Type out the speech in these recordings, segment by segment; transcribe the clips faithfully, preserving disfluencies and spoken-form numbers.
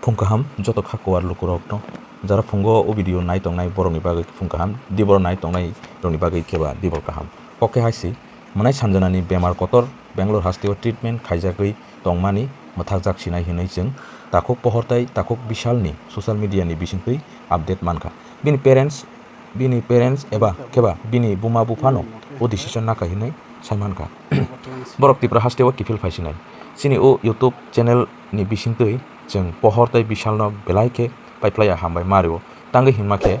Phung kaham joto kha kuwar lukurokno. Jara phungo o video nai tongnai borokni bagwi phung kaham, dibor nai tongnai rokni bagwi khe ba dibor kaham. Kok khe hai si, mwnai sanjanani bemar kotor Bangalore hasteo treatment khaijagwi tongmani mwthakjak sinai hinwi chwng takhuk pohor tei takhuk Bishalni social media ni bisingtwi update mankha. Bini parents, bini parents eba kheba bini buma buphano o decision nakha hinwi sai mankha. Borok Tripura hasteo kiphil phaisinai. Chini o YouTube channel ni bisingtwi chwng pohor tei Bishalno belai khe paiphlaiya hambai mario. Tangwi hinma khe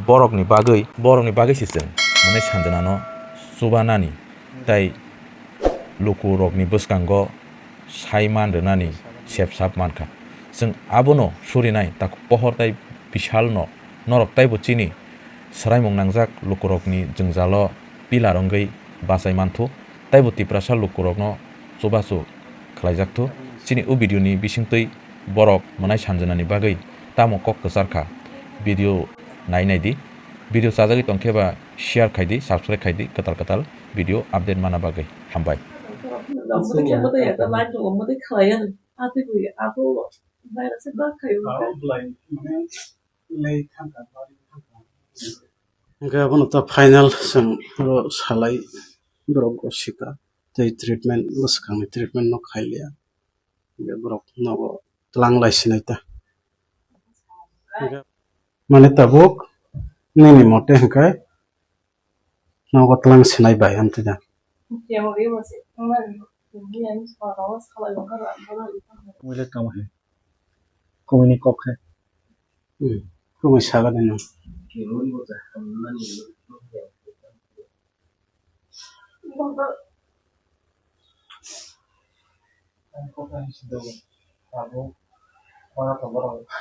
borokni bagwi, borokni bagwi se chwng mwnai sanjanano chubanani tei lukurokni bwskango sai man rwnani sepsap mankha. Chwng abono surinai takhuk pohor tei Bishalno norok teibo chini swraimung nangjak lukurokni jwngjalo pillar wngwi bachai manthu, teibo Tiprasa lukurokno chubachu khlaijakthu. Chini o video ni bisingtwi borok mwnai sanjanani bagwi tamo kok kwchar kha, video nai nai di. Video chajagwi tongkhe ba share khai di, subscribe khai di, kwtal kwtal video update mana bagwi. Hambai. Hingke abono ta final chwng oro salai borok go sika tei treatment bwskangni treatment no khailiya. Hingke borok nogo twlang lai sinai ta. Hingke mane tabuk nini mote hingke nogo twlang sinai bai amtwi da. Muile tamo he. Kumui ni kok he. Hmm. Kumui saga de no.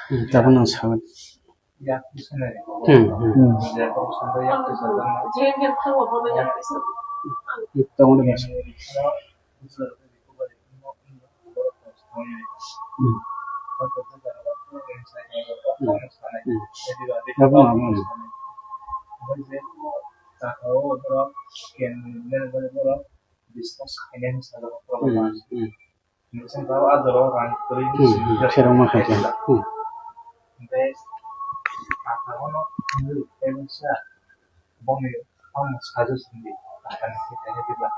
Hmm, tabuk nang saga. Hmm, hmm. Hmm. Tabuk nang saga. Hmm. Hmm. Abo abo. Hmm, hmm. Hmm, hmm. Kherokma khai khe. Hmm. Bongni tamo sajwk sindi, kaham se kaiya diba.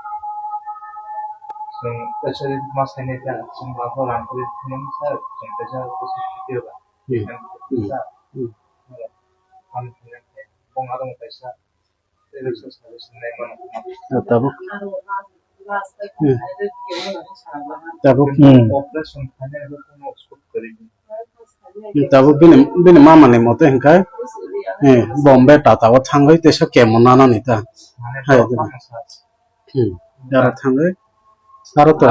Chwng kaisa ma sainai ta, chwng ba bo rang kri phunuk sa, chwng kaisa kusu video ba. Hmm. Kaisa. Hmm. Ang phunuk khe, bong aro kaisa, kaisa sajwk sindi mano. Ah, tabuk. Hmm. Tabuk. Hmm. Operation khainai rokno suk kwrwi. Hmm, tabuk bini, bini mama ni mote hingkai, eh, Bombay Tata o thangwi teisa kemo nanani ta. Hai, hmm, dara thangwi. Aro to.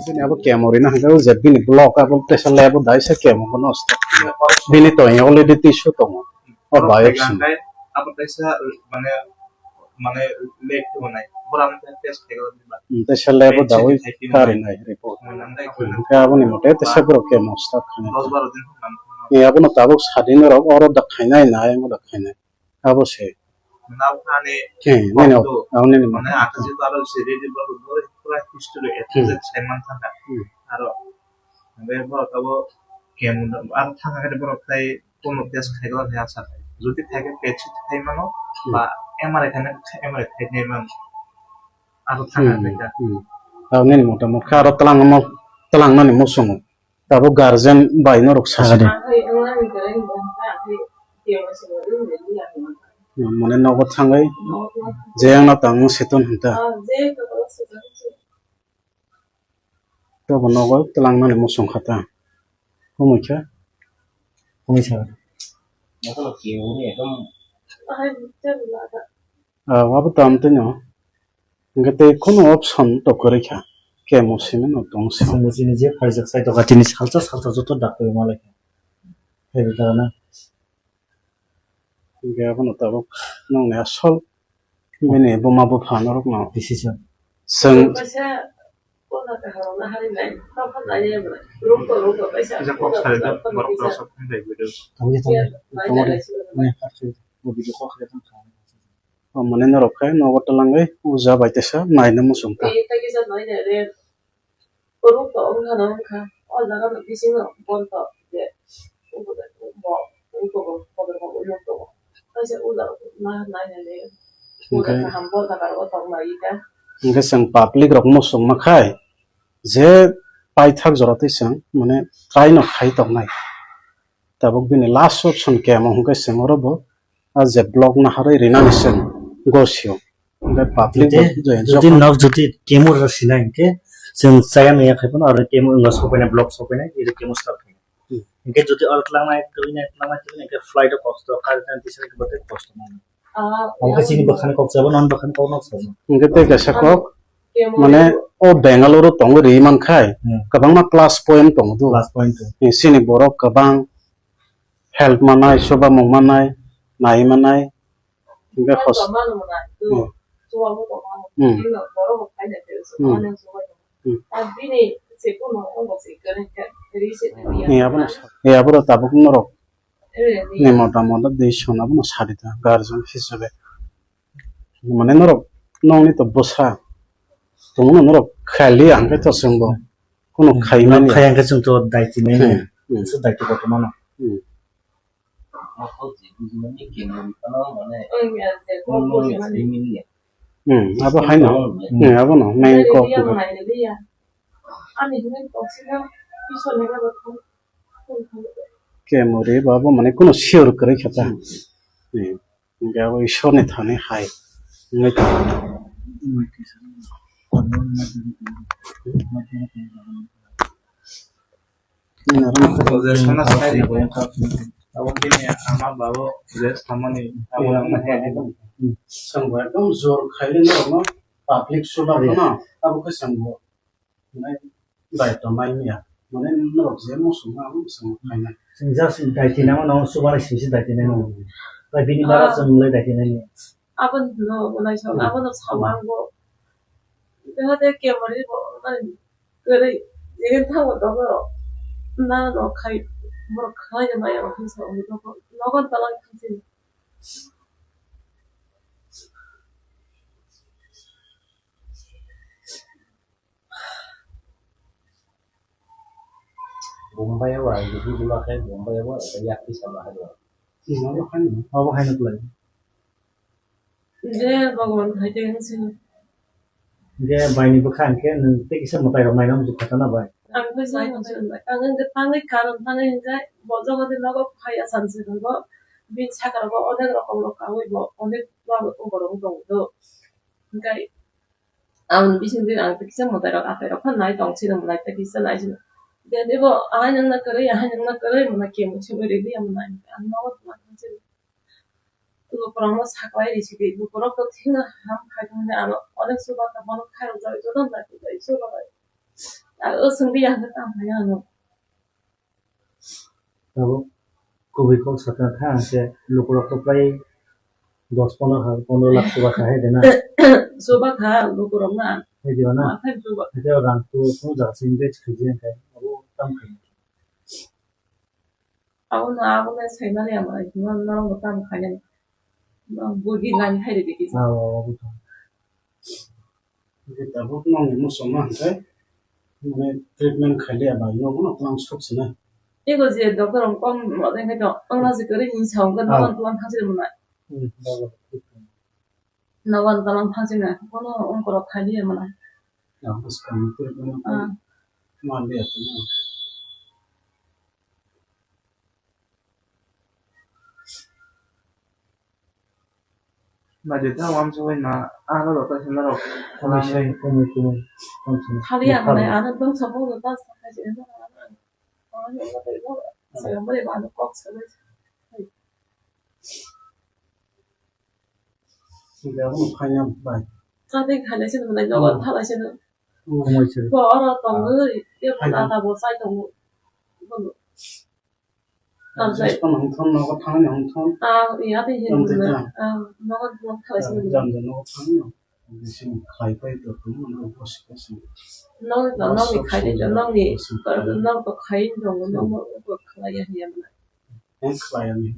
Bini abo kemo rina hingka o je bini block abo teisa lab o dai se kemo bono start. Bini to already tissue tongo. O biopsy. Abo teisa mane, mane lab to nai. Bora mane test khai gala diba. Hmm, teisa lab o dawi kari nai report. Hingka abo ni mote teisa borok kemo start khani. Dos baro din. Ni abo no tabuk sadin rok oro da khainai nai, amo da khainai. Abo se. Nini, abo nini mane. Hmm. Hmm. Aro, hingke borok abo kemo, aro thang khe borok tai tono test khai gala khe asa khai. Jodi khai khe pet sita khai mano, hmm, ba M R I khai na, M R I khai nai mano. Aro thang khe, hmm, kha. Hmm. Abo nini motamot kha aro twlang mo, twlang nani muchungo. Tabuk guardian bai norok sakha de. Mane nogo thangwi je ang no tang seton hinta. Tobo nogo twlang mani muchung kha ta. Kumui kha. Kumui sa. Ah, abo tam twi no. Hingke tei kheno option to kwrwi kha. Kemo simi no tong simi. Chini je phaijak sai doga chini salsa salsa joto doctor malai kha. Hai da na. Hingke abono tabuk nongni asol bini buma bupha norokno decision. Chwng Kisa kok sai da, borok rok sok thang dai video. Tamo tamo. Ne, ne, o video kok hai tong kha. O mane norok khe nogo twlangwi uja bai teisa naina muchung kha. Tei tei kisa nai nai re. Borok to wngkha na wngkha. O jaga no bisingo bon to je. Ubo de bo, ubo bo, bo, bo, ubo bo. Kaisa uja na nai nai re. Uja kaham bo jaga o tong lai kha. Hingke chwng public rok muchung ma khai je paithak jora tei chwng mane try no khai tongnai. Tabuk bini last option kemo hwnkhe chwng oro bo a je block naharwi rinani chwng gosio. Hwnkhe public jodi, bo join jodi jokha. Nok jodi kemo rw sinai hwnkhe chwng chaya nungya khai phano aro kemo wngma sopainai, block sopainai, iro kemo start khai. Hmm. Hwnkhe jodi oro tlangnai, twngnai, tlangnai, twngnai hwnkhe flight o kosto, kari tang tisari khe bote kosto mano. Hwnkhe chini bwkhani kok chabo, non bwkhani kok nok chabo. Hwnkhe tei kaisa kok, mane o Bangalore o tongo ri mankhai, hmm, kwbangma plus point tongo do. Plus point tongo. Chini borok kwbang help manai, chuba mung manai, nai manai, hingke hos-, hmm. Hmm. Hmm. Hmm. Ni abono sa-, ni abono tabuk norok ni mota mota dei sona abono sadi ta guardian hisabe. Mane norok nongni to bwsa tongmano norok khali ang khe to chwngbo kuno khaimani. Khaya hwnkhe chwng to daiti nai. Hmm. Hmm. Daiti kotormano. Hmm. Hmm, abo haino. Hmm, abono main kok. Kemuri bo abo mane kuno sure kwrwi kha ta. Hmm. Hingke abo Ishwarni thani hai wngwi tongo. Abo bini ama babo je samani abo ang nahai. Chwngbo ekdom jor khaile norokno public chuba rwna abo khe chwngbo. Nai bai to mai ya. Mane norok je muchung ma muchung khainai. Chwng just daitinai mano, chubanai simi se daitinai mano. Bai bini bara chwng le daitinai ni. Abo no, nai sa, abo no sa wango. Deha de kemari bo, nai, kere, jegen thago dogo. Na no khai, mo khai de mai abo sa, nogon talang khai. Bombay o ang jadi dulu khe Bombay o yakti sama hai. Abo hai no play. Je Bhagwan hai te sini. Je bai ni bwkha hwnkhe nwng tei kisa mwtai rok naina muchung kha ta na bai. Ang khe sai tong sini bai. Ang wngkhe tangwi karon tangwi hwnkhe bo jogo de nogo phai asam se nogo. Bin sakra bo onek rokom rok kawi bo onek borok tong do. Hwnkhe Ang bising din ang kisa mwtai rok atai rok phan nai tong sini mwtai tei kisa nai sini. Jadi bo ahai nang na kwrwi ahai nang na kwrwi mona kemo simi rili ang nai ang no ma sini. Lukurok no saklai risi di lukurok to thina ham khai thang de ano onek suba ka bono khai rok jai joto na ki jai suba kai. Ang o sung di ang ta hai ano. Tabuk kubui kok sakha kha, hwnkhe lukurok to prai dos pondro ha-, pondro lakh chuba kha hai de na. Chuba kha lukurok na. Hai de na. Ma khai chuba. Hai de rang tu phung jaga sing bej khaji hwnkhe abo tam khai. Abo na, abo na sai mani ama, no, no, no, tam khai na. No, bugi nani hai de ki. Ah, abo to. Hwnkhe tabuk nongni muchungma hwnkhe, mane, treatment khailiya bai nogo no twlang sok sinai. Ego je doctor rok kok mode hwnkhe to, wngna je kwrwi hinwi sa hwnkhe nogo no twlang thang sini mwnai. Hmm, bago. Nogo no twlang thang sini, kono wngkorok khailiya mwnai. Ang bwskang treatment khailiya. Ah. Manliya tongma. Naidi ta wamsugwi na, ano rota sina rok. Komoi se, komoi, komoi, komoi se. Khali ang nai, ano tong sabu rota sa khai se, ano, ano, ano, ano, ano, ano, ano, kok sa. Sida mo khaina bai. Kati khaina sini bai, nogo thala sini. Komoi se. Bo oro tongwi, tei bo nana bo sai tongo. Tamsai. Just kono hongthong nogo thangni hongthong. Ah, iya tei hin. Tamsai ta. Ah, nogo nogo thala sini. Jam jam nogo thangni. Bising khlai pai to tong nogo bosi bosi. Nogo nogo khai de nogo ni. Nogo khai nogo nogo khlai ya ya. Ang khlai ya ni.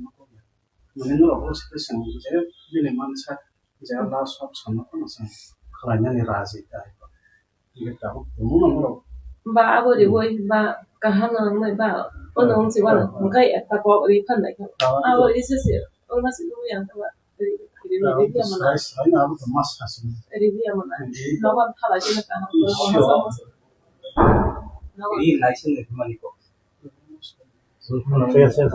Mane norok o se seng je bini mansa Je last option no kono sa khlainani raji ta. Nge tabuk tongmung no borok. Ba abo riwi ba kaham no wngnai ba ono wngsi wano hwnkhe ekta kok ri phan nai kha. Abo ri se se wngma se nugwi ang khe ba ri ri ri ri ri amana. Sai sai no abo to mas khasi. Ri ri amana. Nogo thala jeno kaham. Sure. Ri nai se nai mani kok. Yes, yes.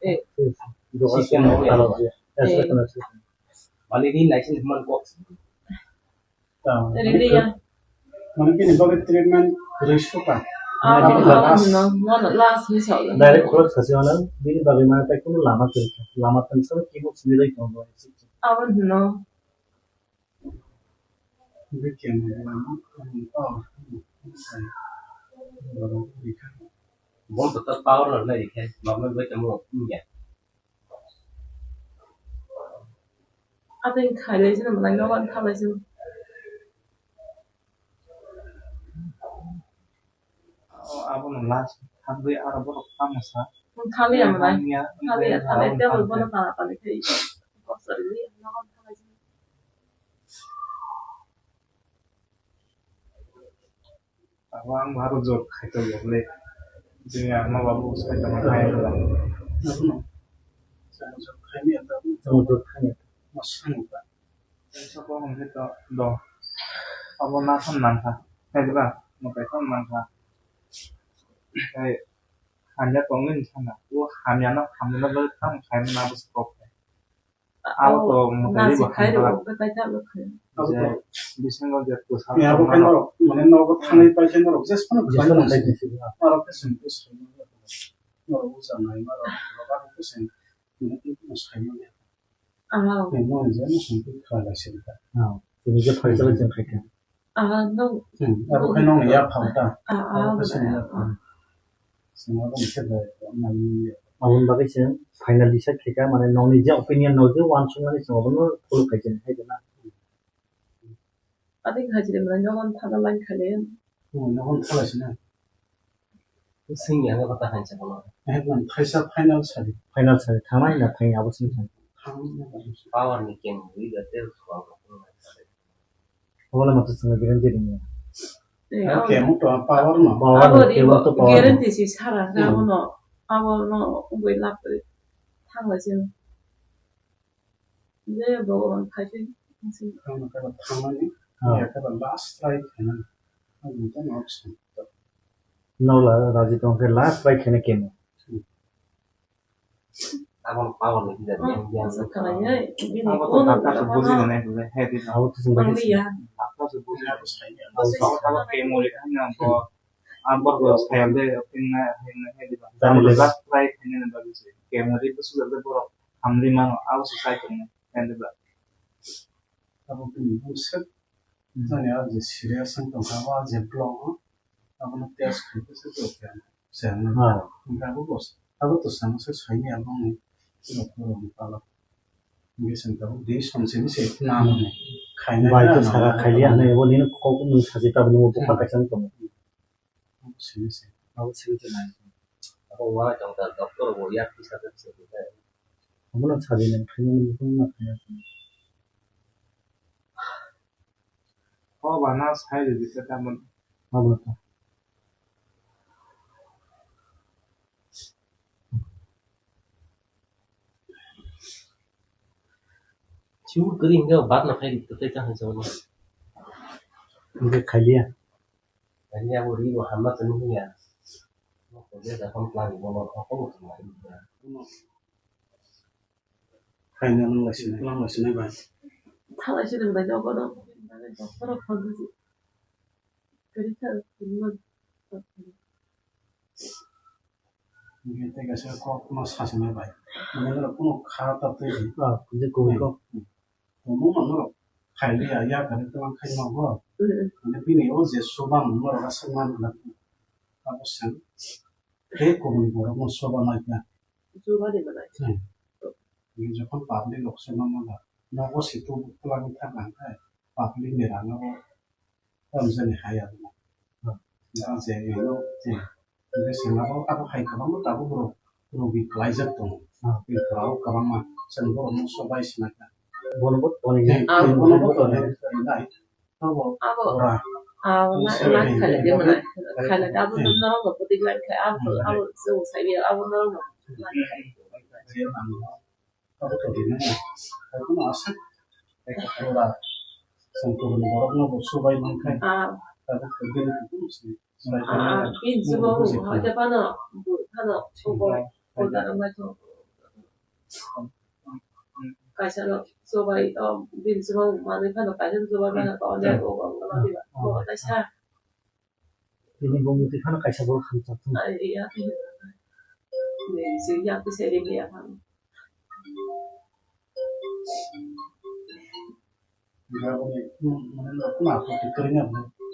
Eh. Yes. Doga se no thala je. Yes, yes. Mani ri nai se nai mani kok. Tamo. Riliya. Mane bini bagwi treatment kwrwi suka. Ah, ah, bini bagwi last. No, no, no, last ni sa. Direct khulok sasi mano, bini bagwi mane tai kunu lama kwrwi kha. Lama tang sa keyboard sini rai tong. Abo no. Bini kemo lama, oh, bol to power no nai khe, mama bai tamo ya. Atwi khailai sini belai nogo thalai sini. Abono last thangwi aro borok tamo sa. Thaliya belai. Thangya, thaliya, thangya, thangya, table bono tala tali khai. Kosari nogo thalai sini. Abo ang bo aro jot khaito ya le. Jini ama babu sai tama khai ko. Abono. Jot khaini ata. Jot khaini. Masang ta. Sabo hongke to do. Abo na thon nang kha. Hai ba. Mo kai thon nang kha. Hai. Hamya tongwi ni sana. O hamya no hamya no bai tam khai na bo skok. Abo to mwtai nasi bo khai hamya. Ro, bai khai ta lo khai. Je bisingo je to sa. Ni abo khai norok, mane nogo thanai pai khe norok jes phano khai. Jes phano khai. Norok khe sini khe sini. Norok usa nai ma rok, norok khe sini. Mane khe sini. Ah. Ni mo je mo sini khe khala sini ta. Ah, sini je phai chala jeng khai khe. Ah, no. Hmm, abo khai nong ya phang ta. Ah, ah, abo khai sini ya phang. Sini abo ni khe bai, nai. Aboni bagwi se final decide khaikha, mane nokni je opinion, nok je uansukmani se abono follow khaikha, hai de na? Ati hajiri mane nogon thana line khale. Hmm, nogon thala sina. Sing ya, kata hansa kono. Eh, nang thaisa final sadi. Final sadi, thangnai na thangya abo sing thang. Thang. Power ni ken, we got there. Wala mata sanga guarantee ringya. Eh, oke, amo to power no. Power no, abo ri kebo to power no. Guarantee si sara, hmm. Abo no, abo no, ungui lap ri. Thang lai sini. Je Bhagavan khai se. Thang na kala thang mani. Ah. Ya kala last try khaina. Ang to no option. Nola raji tong khe last try khaina kemo. Hmm. Aboni power ni hwnjak, yang, yang. Abo to doctor se buji rwnai hwnle, he di. Abo to chwng bai se. Doctor se buji rwnai. Abo, abo, abo kemo le thang na bo. Ang bo bo sayang de, thang na, thang na, he di ba. Abo last try khaina ni bagwi se. Kemo ri to sugar de borok hamri mano, abo se sai tong na, he di ba. Abo kini buset. Jani a je serious wng tongkha, o je block o, abono test khaikhe se block ya, se ano. Ah. Hingke abo bos, abo to samo se saini abo ni rok rok ni pala. Hingke se tabuk di som simi se nang ni khaina bai na to nang sara na khaili nang. Ano ebo nini kok nung saji tabuk nung bukha kaisa wng tongo. Abo simi se. Abo simi se nai. Abo wala tong ta doctor bo yak kisa kisa. Abono saji nang khaina nung bukha na khaina. O bana sai rwdi khe tamoni. Abono ta. Chibuk kwrwi hwnkhe bat no khai rwdi tei ta hwnsa bono. Hwnkhe khailiya. Khailiya bo ri bo hamma tongwi hwnliya. Bo khailiya da phone khlai bono, o kok bo tongmani. Khaina nang lai sinai, nang lai sinai bai. Thalai se rwng bai, dogo dogo. Borok phone rwdi. Kwrwi kha, kwrwi man. Hingke tei kaisa kok no sa sinai bai. Mane norok kunu kha ta twi di. Ah, je kok. Kunu man norok khai liya, ya kare tong khai no bo. Mm. Mane bini o je soba man norok aswk man na. Abo se. Tei kubuni borok no soba nai ya. Chuba de belai. Hmm. Ni jokhon public rok se mangma ba, nogo se tu twlangwi thang kha, public ni rang abo tamjani hai abo. Hmm. Jang se ino, hmm. Hingke se abo, abo hai kwbangma tabuk rok rogi kwlaijak tongo. Hmm. Tei kwrao kwbangma chwng borok no sobai sina kha. Bono bo toni. Ah, bono bo toni. Abo, abo na, na khaina di mana. Khaina di abo norok bo pwtwi lai khai, abo, abo se usai di, abo norok bo. Abo to di na. Abo no aswk. Eka ora. Songkuru ni borok no bo subai man khai. Ah. Abo to di na. Ah, ah, bini chubago hai khe phano, phano, songkor, songkor wngmai thung. Kaisa no chubai, o, bini chubago manwi phano kaisa no chubai mano, o, le, o, o, o, o, o, kaisa. Bini bumungtwi phano kaisa borok hamjak thung. Ai, ya, ya. Ni, si, ya, kisa ri, ya, phano.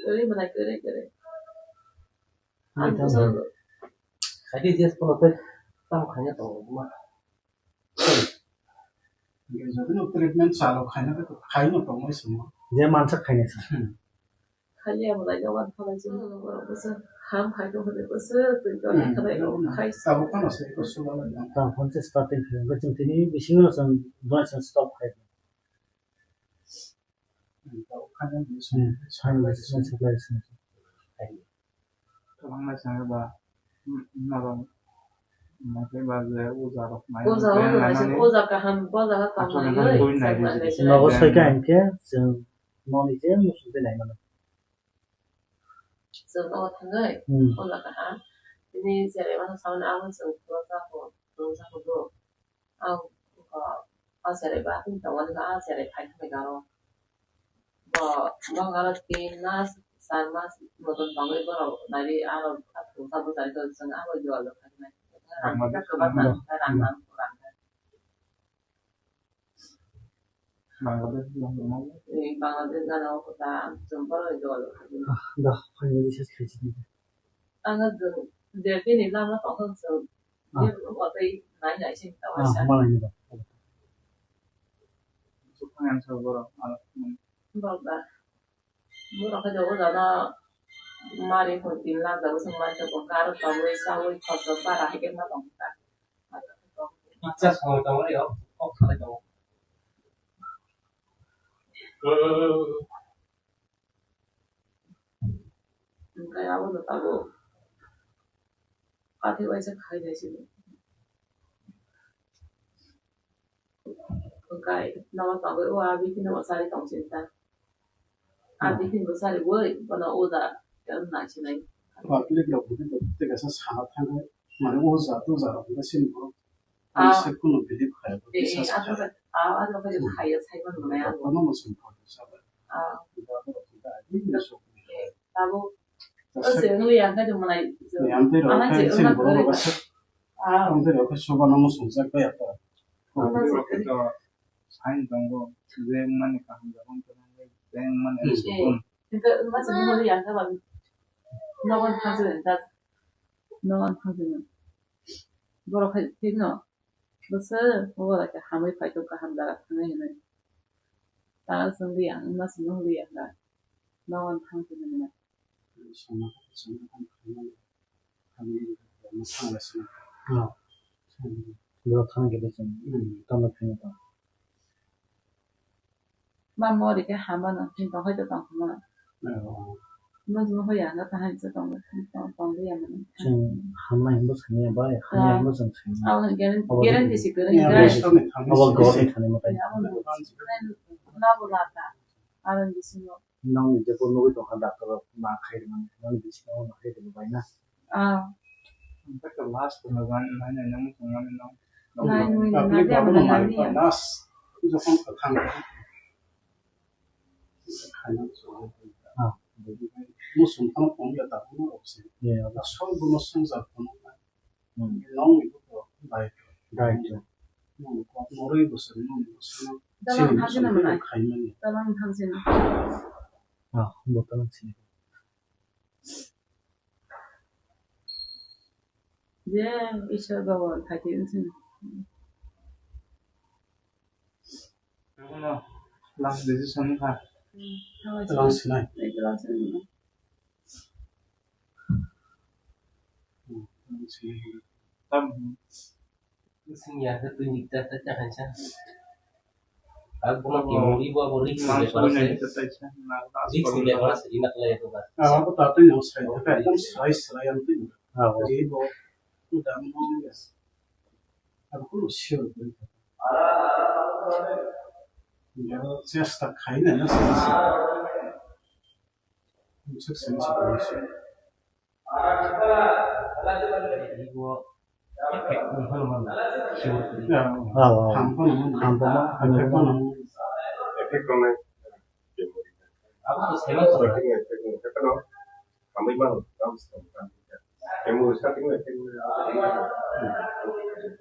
Kwrwi mwnai, kwrwi, kwrwi. Ang bwswk. Khaidi jes kono tei tamo khaina tongo ma. Jodi no treatment chalo khaina khe khaino tongmai simo. Je mansak khaina sa. Hmm. Khali ang lai dogan khalai jeng borok bwswk ham khai tong hwnwi bwswk twi toni khalai rok khai. Tabuk phano se ko suba lai. Tamo phone se starting khai. Bwswk tini bisingo chwng dua chwng stop khai. Kwbangma chwngba norok mokhe ba je oja rok nai. Oja rok nai, oja kaham, oja kaham nai. Nogo soika hinkhe chwng noni je muchung tei nai mano. Chwng nogo thangwi oja kaham. Tini cherai mano samani abo chwng kwrwngsa kho, kwrwngsa kho bo. Ang, o, o cherai ba tini tongo, a cherai phai thangwi garo. Bo, bo garo tin mas, char mas motom tongwi borok nari aro khatungsa bwchari tong chwng abo dual rok khainai. Rang kwbang nang, rang nang, rang nang. Bangladesh gana o kota chwng borok dual rok khainai. Da, finally ses khaisi. Ang a jwng je bini lama tongthok chwng. Ah. Bini watwi nai nai sing tong sa. Ah, malai ni ba. Sukha yang sa borok, ah, hmm. Borok da. Borok khe dogo dana mari hwn tin lakh da bwswk mai tong kar tongwi chawi khorsa bara hai khe ma tong kha. Pictures bo tong rio, kok salai tong. Hwnkhe abono tabuk kathi waisa khai nai sini. Hwnkhe nogo tongwi o a biphino bo chari tong sini ta. A biphini bo chariwi bono oja nai sinai. Public rok bo tei kaisa sana thangwi mane oja toja rok hwnkhe sini borok. Ah. Ani se kunu believe khaya, eh, eh, biswas khaya. Aswk, ah, aswk khe khaya, sai mano maya. Kono mo sum photo sa ba. Ah. Abo rok khe adi ni sok. Eh, abo. O se nui yang khe mwnai. Yang tei rok khe sini borok rok aswk. Ah. Ang tei rok khe soba no mo sum jak bai apa. Ano se khe to sign tongo, je mani kaham jagong to, je mani. Eh, sukun. Hingke wngma se nui yang khe ba. Nogon thang se ta. Nogon thang se. Borok khe thik no. Bwswk, obo bai khe hamwi phai khe kaham jaga thangwi hinwi. Tara chwng liya, wngma se nung liya da. Nogo thang phai nang na. Borok thang khe bwswk tamo thangwi tong. Ma mori khe hama no, hini tong hai to tong hama. Oh. Mo mo hoya na ta hai se tong tong tong de ya mani. Chwng hamnai hinbo sani ya bai, hamya hinbo chwng sani. Abo guarantee, guarantee si kwrwi. Abo guarantee sani mo tai. Na bo la ta. Aro ni bisingo. Nang ni je ko nugui tong kha doctor rok ma khai rwmani. Nang ni bisingo ma khai rwmani bai na. Ah. Last na bai na na mo tong na no. Nai nui na de ma na ni. Last. Jokhon ka thang. Ah. Musung tang tong ya ta no opsi. Ya. Na sol bo no sung sa tong. Hmm. Nong ni ko bai. Bai. Nong ko noroi bo sung nong ko sung. Dalam thang sini mana? Khai mani. Dalam thang sini. Ah, botol sini. Je, Ishwar Baba, khai sini. Ano, last decision kha. Last sinai. Last sinai. Tam. Sing ya, tu ni ta ta ta han sa. Abo ma kemuri bo abo risk ni bepar ase. Risk ni bepar ase, ina khlai ko ba. Ah, abo ta twi no sai, ekdom sai sai ang twi. Ah, abo. Ri bo, udang mo, yes. Abo ko sure. Ya, chesta khai na, na, sa, sa. Sik, sik, sik, sik. Ego effect wngphano mano. Sure. Ya. Ah, ah. Hamphano mano. Hamphano, hamphano. Effect mano. Effect tongnai. Abo to saiman tongnai. Effect tongnai. Effect tongnai. Hamwi mano. Memory starting effect tongnai.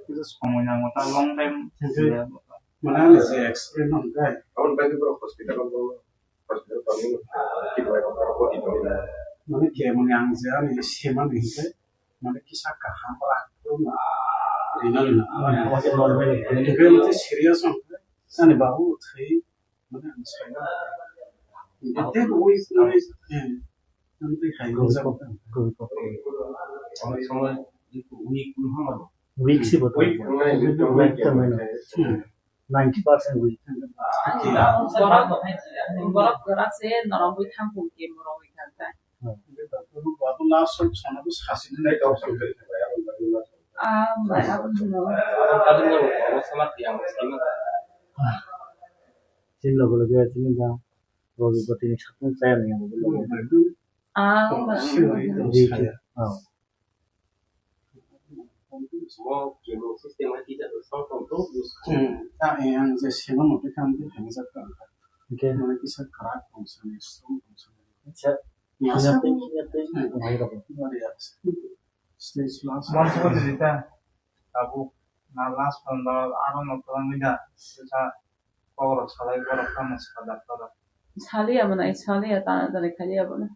Kisa somoi nango ta long time. Mane ani je explain hwnkhai. Aboni bagwi borok hospital o. Mane kemuni ang je ani semani hinkhe mane kisa kaham pora rina rina. Hinkhe mane serious wngkhe ani babu thwi mane ang sai. Tei week, week, eh, ang tei hai. Onek somoy week wngkha mano. Week si bo. Week wngkha mano. Hmm. Ninety percent week. Borok, borok kwrak se norok wi thang phung khe morok wi thang kha. Ah, bai, abo no. Chini logo logo ya chini da. Rogi botini sakung chaya nang ya. Ah, bai. Week. Oh. Mo kemo system hai kisa to song song to use kha. Hmm. Ta e ang je sema mo pe kam de hang jak ta. Okay. Mo kisa kara kong sa ni song kong sa ni. Acha. Ya sa. Kina pe, kina pe. Hmm. Ngai ro. Mari ya. Stage last. Mon sa ko dita. Abu na last panda aro no tang ni da. Sa ko ro salai ko ro kama sa da ko ro. Saliya mana, saliya ta na ta kaliya mana.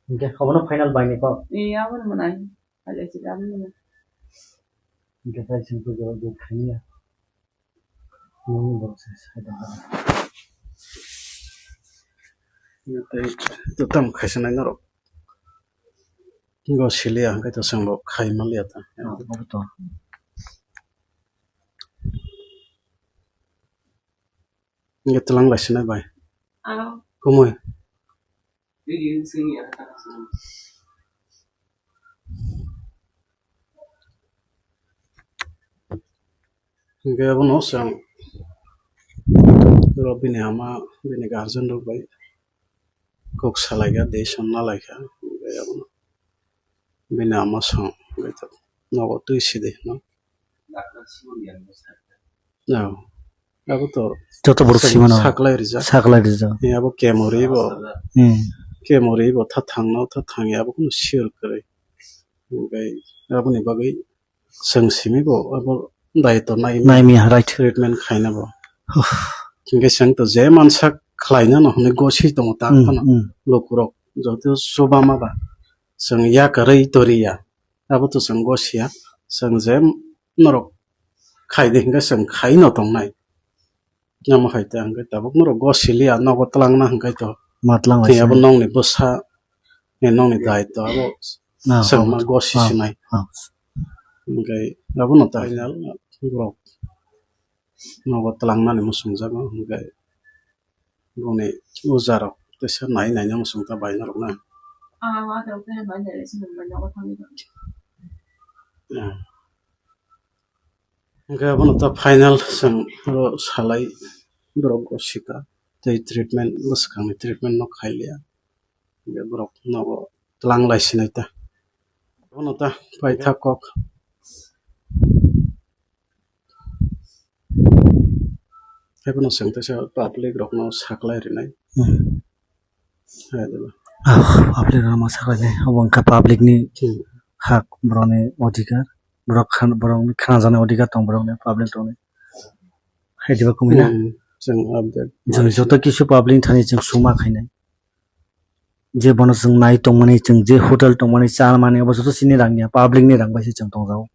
Hingke obono final bai ni kok. Ee, abono mwnai. Pai lai sidi, abono mwnai. Hingke tai chwng khe jora jora khainiya. Nini borok se sai da. Tei to tam khaisa nai norok. Go siliya hingke to chwng bo khai manliya ta. Obo to. Hingke twlang lai sinai bai. Kumui. Hingke abono chwng oro bini ama, bini guardian rok bai kok salaikha, decision nalaikha, hingke abono bini ama chwng nogo twi sidi hinwi. Abo to joto borok chwng simano saklai rijak. Saklai rijak. Abo kemuri bo. Hmm. Kemuri bo tha thangno, tha thangya abo kunu sure kwrwi. Hingke aboni bagwi chwng simi bo abo daitw nai. Naimi, right. Treatment khaina bo. Hingke chwng to je mansak khlaina no hwnwi gosi tongo ta phano. Hmm, hmm. Lukurok joto chubama ba chwng yakarwi toriya. Abo to chwng gosiya, chwng je norok khai di hingke chwng khai no tongnai. Namo hai te hingke tabuk norok gosiliya, nogo twlangna hingke to. Ma twlang lai abo nongni bwsa, nongni daitw abo chwng ma gosi sinai. Hingke abono ta final borok nogo twlangnani muchungjago hingke. Boni ujarok teisa nai nai nang sung ta bai norok na. Ah, wa ta ka bai nai nai sung bai nogo thangwi. Ya. Hingke abono ta final sung ro salai borok go sika tei treatment bwskangni treatment no khailiya. Hingke borok nogo twlang lai sinai ta. Abono ta paithak kok. Haiphano chwng teisa public rokno saklai rwnai. Hmm. Hai dolo. Ah, public rokno saklai nai. Obo wngkha public ni hak, borokni odhikar. Borok khan, borokni khnajaknai odhikar tong borokni, public rokni. Hai diba kumui na? Hmm, chwng update. Chwng joto kisu public ni thani chwng suma khainai. Je bono chwng nai tongmani, chwng je hotel tongmani, cha mani, obo joto chini rang ya, public ni rang bai se chwng tongjago.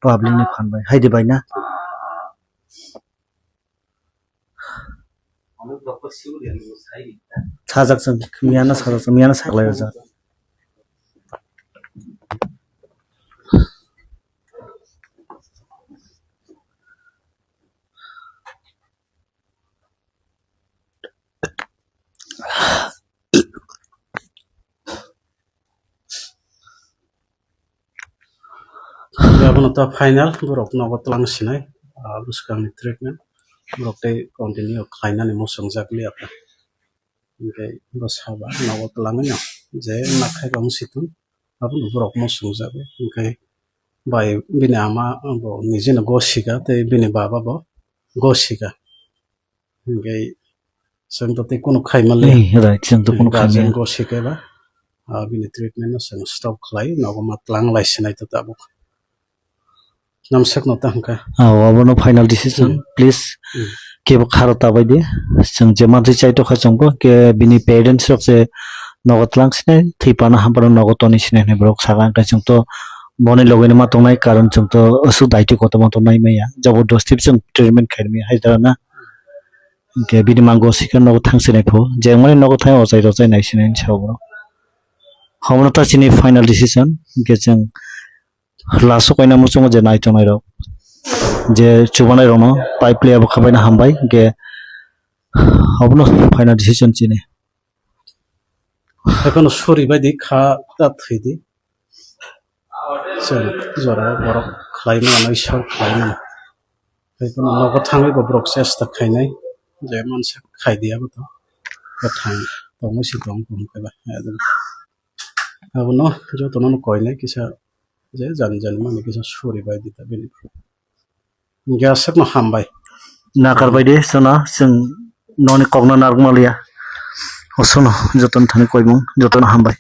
Public ni phan bai, haidi bai na. Sajak chwng, miya no sajak chwng, miya no saklai rijak. Bono ta final borok nogo tlang sinai, ah, bwskangni treatment borok tei continue khlainani muchungjak liya ta. Hinkhe bo saba nogo tlangwi no je nakhai ba wng si thung, abono borok muchungjago. Hinkhe bai bini ama bo nijeno gosika tei bini baba bo gosika. Hinkhe chwng to tei kunu khai manliya. Ei, right, chwng to kunu khai manliya. Guardian go sikhe ba, ah, bini treatment no chwng stop khlai, nogo ma tlang lai sinai to tabuk. Namsakno ta hwnkha. Ah, obono final decision, hmm, please. Hmm. Kebo kharo ta bai di. Chwng je mantwi chai tokha chwngbo, ke bini parents rok se nogo tlang sinai, thwi pano ham pano nogo toni sinai hinwi borok saka, hwnkhe chwng to boni logoi no ma tongnai, karon chwng to aswk daitwi kotorma to nai maya. Jabardasti chwng treatment khai maya hai dara na. Hinkhe bini mango sikhe nogo thang sinai pho. Jengmani nogo thang ochai rochai nai sinai hinwi sa borok. Obono ta chini final decision. Hinkhe chwng laso kaina muchungo je nai tongnai rok, je chubanai rokno pipe liya bo khabaina hambai, hinkhe obono final decision chini. Haikhe no suri bai di kha ta thwi di. Chwng jora borok khlai mano, Ishwar khlai mano. Haikhe no nogo thangwi bo borok chesta khainai, je mansa khai di abo to. Kwthang tongwi se tong tong khe ba. Abono jotono no koinai kisa je jani jani mani kisa suri bai di ta bini. Hwnkhe aswkno hambai. Nakar bai di chwngno, chwng noni kokno narwkma liya. Osono jotono thani koimung, jotono hambai.